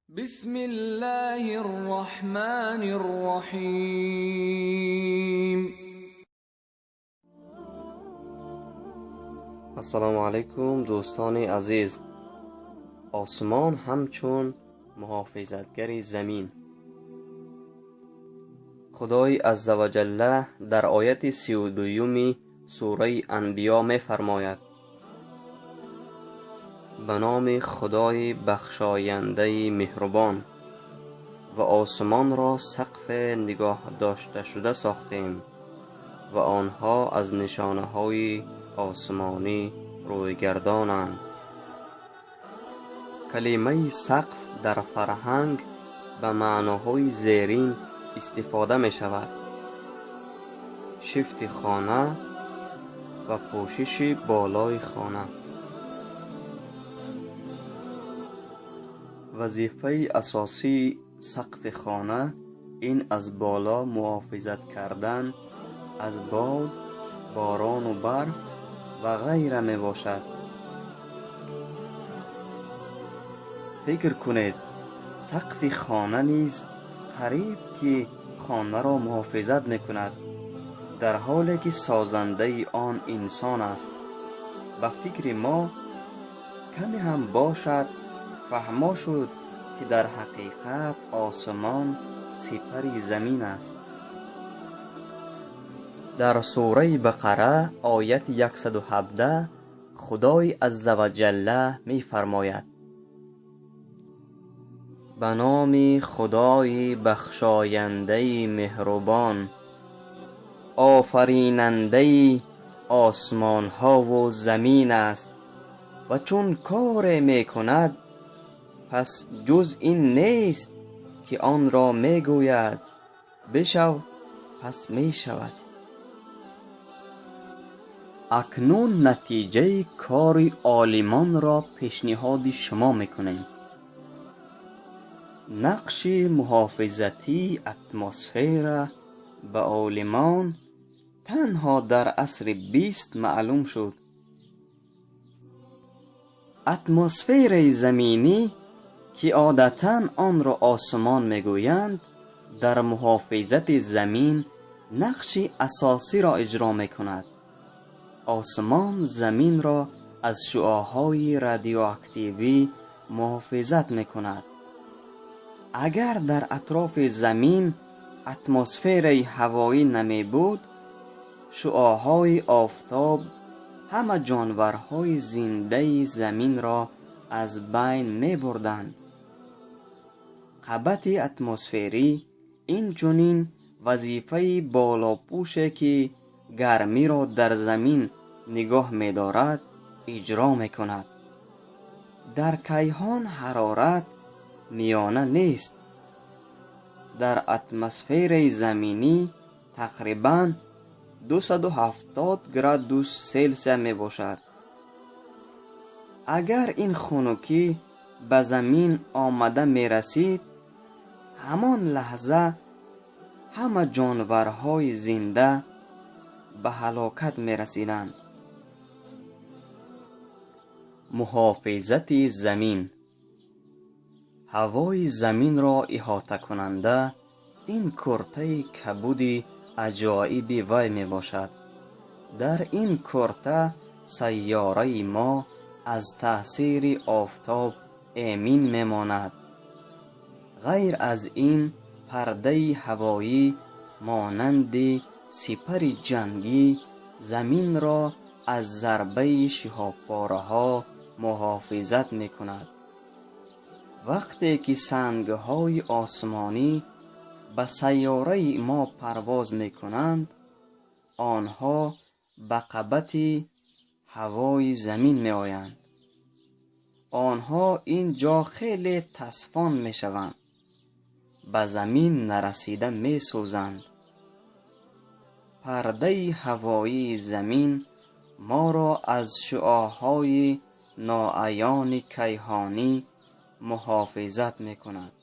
بسم الله الرحمن الرحيم. Ассалому алайкум, дӯстони азиз. Осмон ҳамчун муҳофизатгари замин. Худои азза ва ҷалла дар ояти 32-юми сураи Анбиё мефармояд: ба номи Худои бахшояндаи меҳрубон. Ва осмонро сақфе нигоҳ дошташуда сохтем ва онҳо аз нишонаҳои осмонӣ рӯйгардонанд. Калимаи сақф дар фарҳанг ба маъноҳои зерин истифода мешавад: шифти хона ва пӯшиши болои хона. Вазифаи асосии сақфи хона ин аз боло муҳофизат кардан аз бод, борону барф ва ғайра мебошад. Фикр кунед, сақфи хона низ қариб ки хонаро муҳофизат мекунад, дар ҳоле ки созандаи он инсон аст. Ба фикри мо каме ҳам бошад фаҳмо шуд, ки дар ҳақиқат осмон сипари замин аст. Дар сураи Бақара ояти 117 Худои азза ва ҷалла мефармояд: ба номи Худои бахшояндаи меҳрубон, офаринандаи осмонҳову замин аст ва чун коре мекунад, пас ҷуз ин нест ки онро мегӯяд: бишав, пас мешавад. Акнун натиҷаи кори олимонро пешниҳоди шумо мекунем. Нақши муҳофизатии атмосфера ба олимон танҳо дар асри 20 маълум шуд. Атмосфераи заминӣ, ки одатан онро осмон мегӯянд, дар муҳофизати замин нақши асосиро иҷро мекунад. Осмон заминро аз шуоъҳои радиоактивӣ муҳофизат мекунад. Агар дар атрофи замин атмосфераи ҳавоӣ намебуд, шуоъҳои офтоб ҳама ҷонварҳои зиндаи заминро аз байн мебурданд. Қабати атмосферӣ инчунин вазифаи болопӯше, ки гармиро дар замин нигоҳ медорад, иҷро мекунад. Дар кайҳон ҳарорат миёна нест. Дар атмосфераи заминӣ тақрибан 270 градус Селсия мебошад. Агар ин хунукӣ ба замин омада мерасид, ҳамон лаҳза ҳама ҷонварҳои зинда ба ҳалокат мерасиданд. Муҳофизати замин. Ҳавои заминро иҳотакунанда ин куртаи кабуди аҷоиби вай мебошад. Дар ин курта сайёраи мо аз таъсири офтоб эмин мемонад. Ғайр аз ин, пардаи ҳавоӣ монанди сипари ҷангӣ заминро аз зарбаи шиҳобпораҳо муҳофизат мекунад. Вақте ки сангҳои осмонӣ ба сайёраи мо парвоз мекунанд, онҳо ба қабати ҳавои замин меоянд. Онҳо ин ҷо хеле тасфон мешаванд, ба замин нарасида месӯзанд. Пардаи ҳавоии замин моро аз шуоъҳои ноаёни кайҳонӣ муҳофизат мекунад.